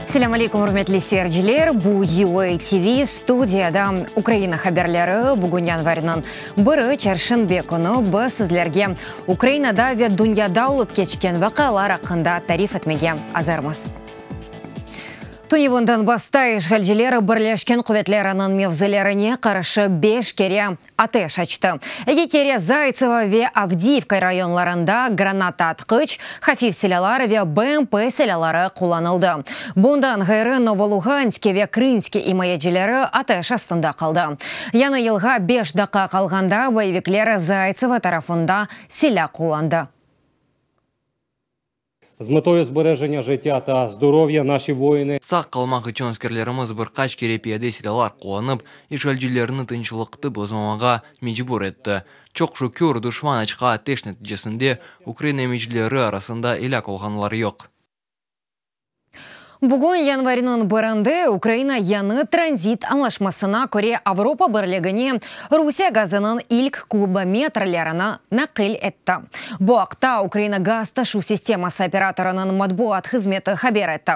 Selâm aleykum, ürmetli seyirciler! Bu UA TV, studiyada Ukraina haberleri. Bugün yanvarniñ biri, çarşenbe künü. Biz sizlerge Ukrainada ve dünyada olıp keçken vaqialar aqqında tarif etmege azırmız. Tünevin Donbassta işğalciler Birleşken quvetleriniñ mevzilerine qarşı beş kere ateş açtı. Eki kere Zaytsevo ve Avdiyivka rayonlarında granata atqıç, hafif silâlar ve BMP silâları qullanıldı. Bundan ğayrı, Novoluğanske ve Krımske imayecileri ateş astında qaldı. Yañı yılğa beş daqqa qalğanda boyevikler Zaytsevo tarafında silâ qullandı. Z metoyu zberejenya jıttâ ta zdorovya naşi voinı. Sağ qalmaq içün askerlerimiz bir qaç kere piyade silâlar qullanıp, işğalcilerni tınçlıqtı bozmamağa mecbur etti. Çoq şükür, duşman açqa ateş neticesinde Ukraina imayecileri arasında elâk olğanlar yoq. Bugün yanvarniñ birinde Ukraina yañı tranzit añlaşmasına köre Avropa Birligine Rusiye gazınıñ ilk kubometrlerini naqil etti. Bu aqta Ukraina gaz taşuv sisteması operatorınıñ matbuat hızmeti haber etti.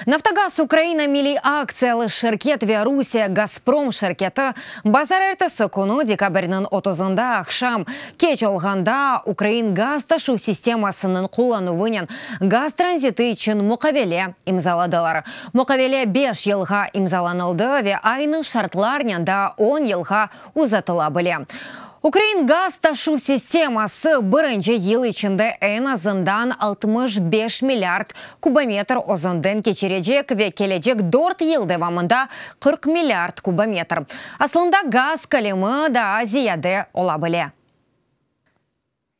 Naftogaz Ukraina milliy aktsiyalı şirket ve Rusiye Gazprom şirketi bazarertesi künü dekabrniñ otuzında aqşam keç olğanda ukrain gaz taşuv sistemasınıñ qullanuvınen gaz tranziti içün muqavele imzaladılar. Muqavele beş yılğa imzalanıldı ve aynı şartlarnen daa on yılğa uzatıla bile. Ukrain gaz taşuv sisteması birinci yıl içinde eñ azından 65 milliard kubometr özünden keçirecek ve kelecek dört yıl devamında 40 milliard kubometr. Aslında gaz kölemi daa ziyade ola bile.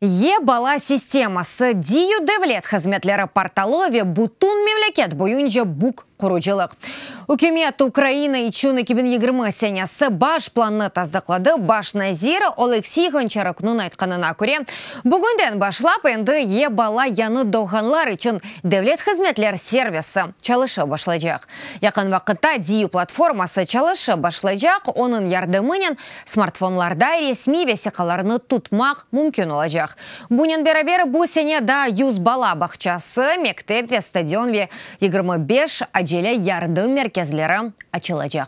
E-bala sisteması, Diyu devlet hızmetleri portalı ve bütün memleket boyunca buk qurucılıq. Ükümet Ukraina içün 2020 senesi baş plannı tasdıqladı, baş nazir Oleksiy Ğonçaruknıñ aytqanına köre, bugünden başlap endi E-bala yañı doğğanlar içün devlet hızmetler servisi çalışıp başlaycaq. Yaqın vaqıtta Diyu platforması çalışıp başlaycaq, onıñ yardımınen Smartfonlarda resmiy vesiqalarnı tutmaq mümkün olacaq. Bunen beraber, bu sene daa 100 bala bağçası, mektep ve stadion ve 25 acele yardım merkezleri açılacaq.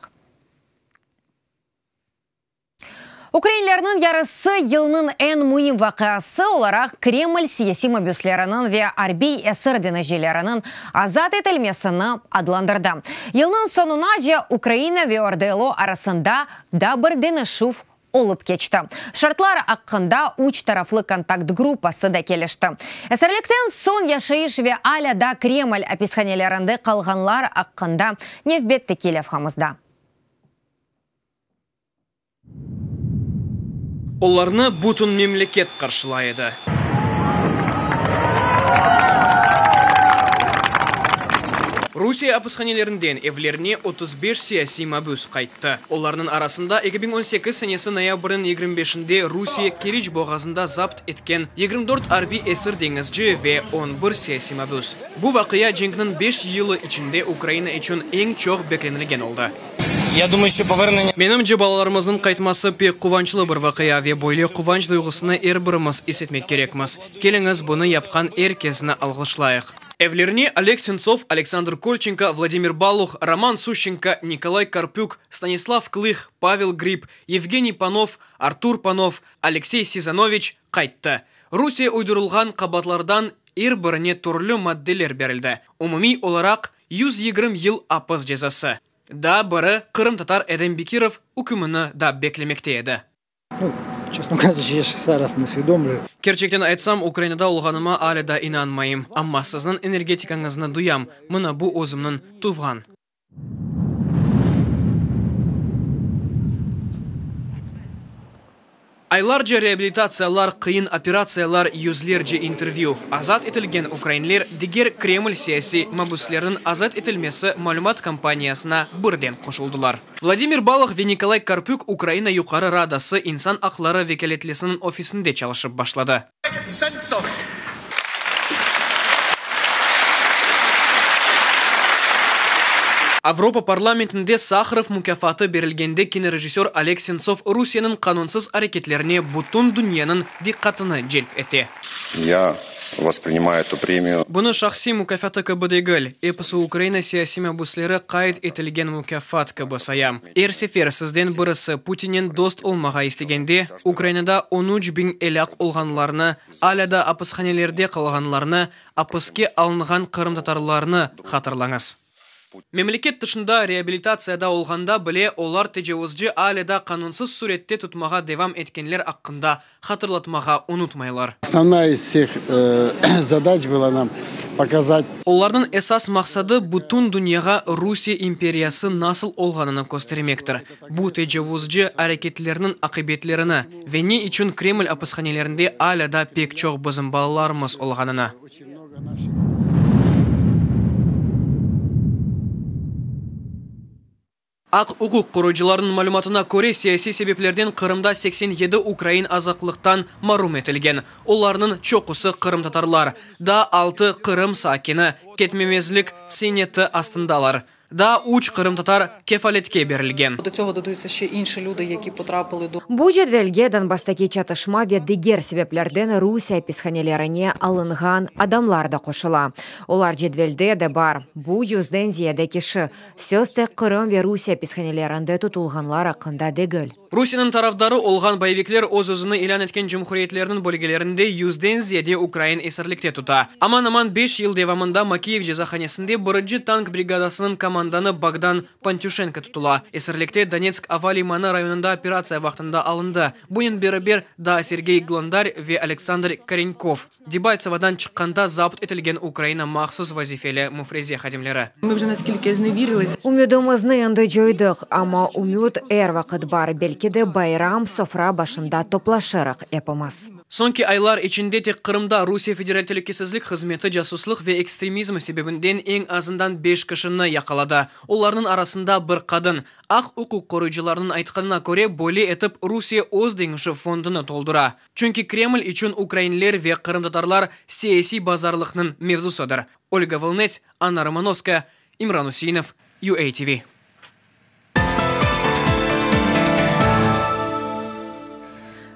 Ukrainlerniñ yarısı yılnıñ eñ müim vaqiası olaraq Kreml siyasiy mabüsleriniñ ve arbiy esir deñizcileriniñ azat etilmesini adlandırdı. Yılnıñ soñunace Ukraina ve ORDLO arasında da bir deñişüv olıp keçti. Şartlar aqqında üç taraflı kontakt gruppası da kelişti. Esirlikten soñ yaşayış ve alâ da Kreml apishanelerinde qalğanlar aqqında nevbetteki levhamızda. Olarnı bütün memleket qarşılay edi. Rusiye apishanelerinden evlerine 35 siyasiy mabüs qayttı. Olarnıñ arasında 2018 senesi noyabrniñ 25-inde Rusiye Keriç boğazında zapt etken 24 arbiy esir deñizci ve 11 siyasiy mabüs. Bu vaqia cenkniñ beş yılı içinde Ukraina içün eñ çoq beklenilgen oldı. Menimce, balalarımıznıñ qaytması pek quvançlı bir vaqia ve böyle quvanç duyğusını er birimiz is etmek kerekmiz. Keliñiz, bunı yapqan er kesni alğışlayıq. Evlerine Oleg Sentsov, Aleksandr Kolçenko, Vladimir Baluh, Roman Suşçenko, Nikolay Karpük, Stanislav Klıh, Pavel Grib, Yevgeniy Panov, Artur Panov, Aleksey Sezanoviç qayttı. Rusiye uydurılğan qabaatlardan er birine türlü maddeler berildi, umumiy olaraq 120 yıl apis cezası. Daa biri, qırımtatar Edem Bekirov ükümini da beklemekte edi. Kerçekten aytsam, Ukrainada olğanıma alâ da inanmayım. Amma sizniñ energetikañıznı duyam, mına bu özümniñ tuvğan. Aylarca reabilitatsiyalar, qıyın operatsiyalar, yüzlerce intervyü. Azat etilgen ukrainler diger Kreml siyasiy mabüsleriniñ azat etilmesi malümat kampaniyasına birden qoşuldılar. Vladimir Balıh ve Nikolay Karpük Ukraina Yuqarı Radası insan aqları vekâletlisiniñ ofisinde çalışıp başladı. Avropa parlamentinde Saharov mukâfatı berilgende kinorejissör Oleg Sentsov Rusiyeniñ qanunsız areketlerine bütün dünyanıñ diqqatını celp ete. Ya vosprinimayu etu premiyu. Bunı şahsiy mukâfatı kibi degil, episi Ukraina siyasiy mabüsleri qayd etilgen mukâfat kibi sayam. Er sefer sizden birisi Putinnen dost olmağa istegende, Ukrainada on üç biñ elâk olğanlarnı, alâ da apishanelerde qalğanlarnı, apiske alınğan qırımtatarlarnı hatırlañız. Memleket tışında reabilitatsiyada olğanda bile olar tecavuzcı alâ da qanunsız sürette tutmağa devam etkenler aqqında hatırlatmağa unutmaylar. Основная из всех задач была нам показать. Olarnıñ esas maqsadı bütün dünyağa Rusiye imperiyası nasıl olğanını köstermektir, bu tecavuzcı areketlerniñ aqibetlerini ve ne içün Kreml apishanelerinde alâ da pek çoq bizim balalarımız olğanını. Aq-uquq qoruyıcılarnıñ malümatına köre, siyasiy sebeplerden Qırımda 87 ukrain azatlıqtan marum etilgen. Olarnıñ çoqusı qırımtatarlar. Daa altı Qırım sakini ketmemezlik seneti astındalar. Daa üç qırımtatar kefaletke berilgen. До цього додаються ще інші люди, які потрапили до Bu cedvelge Donbasstaki çatışma ve diger sebeplerden Rusiye apishanelerine alınğan adamlar da qoşula. Olar cedvelde de bar. Bu yüzden ziyade kişi. Söz tek Qırım ve Rusiye apishanelerinde tutulğanlar aqqında degil. Rusiyeniñ tarafdarı olğan boyevikler öz-özüni ilân etken cumhuriyetlerniñ bölgelerinde yüzden ziyade ukrain esirlikte tuta. Aman-aman beş yıl devamında Makeyev cezahanesinde birinci tank brigadasınıñ komandanı Bogdan Pantüşenko tutula. Esirlikte Donetsk ava limanı rayonında operatsiya vaqtında alındı. Bunen beraber daa Sergey Glondar ve Aleksandr Korenkov, Debaltsevodan çıqqanda zapt etilgen Ukraina mahsus vazifeli müfreze hadimleri. Ми вже наскільки зневірились. Ümüdimizni endi coydıq, amma ümüt er vaqıt bar, belki de bayram sofra başında toplaşırıq epimiz. Soñki aylar içinde tek Qırımda Rusiye Federal telükesizlik hızmeti casuslıq ve ekstremizm sebebinden eñ azından beş kişini yaqaladı. Olarnıñ arasında bir qadın. Aq-uquq qoruyıcılarnıñ aytqanına köre, böyle etip Rusiye öz deñişüv fondunı toldura. Çünki Kreml içün ukrainler ve qırımtatarlar siyasiy bazarlıqnıñ mevzusıdır. Olga Volnets, Anna Romanovskaya, İmran Useinov, UATV.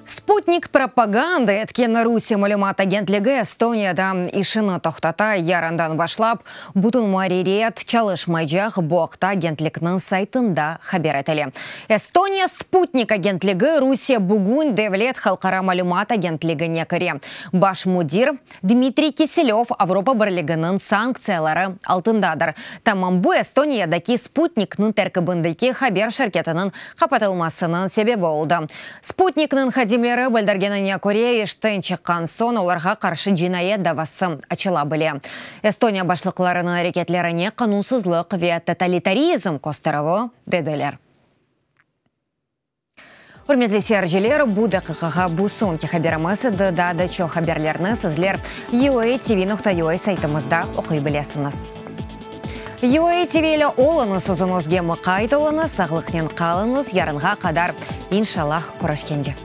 Sputnik propaganda etken Rusiye malümat agentligi Estoniyada işini toqtata. Yarından başlap, bütün muarririyet çalışmaycaq, bu aqta agentlikniñ saytında haber etile. Estoniya Sputnik agentligi Rusiye bugün devlet halqara malümat agentligine kire. Baş müdir Dmitriy Kiselöv Avropa Birliginiñ sanktsiyaları altındadır. Tamam bu Estoniyadaki Sputnikniñ terkibindeki haber şirketiniñ qapatılmasınıñ sebebi oldı. Sputnikniñ hadimleri bildirgenine köre, işten çıqqan soñ olarğa qarşı cinayet davası açıla bile. Estoniya başlıqlarınıñ areketlerine qanunsızlıq ve totalitarizm kösterüvi dediler. Ürmetli seyirciler, bu daqiqağa bu soñki haberimiz edi. Daa da çoq haberlerni sizler uatv.ua saytımızda oquy bilesiñiz. UATV ile oluñız, özüñizge muqayt oluñız, sağlıqnen qalıñız, yarınğa qadar, inşallah, körüşkence.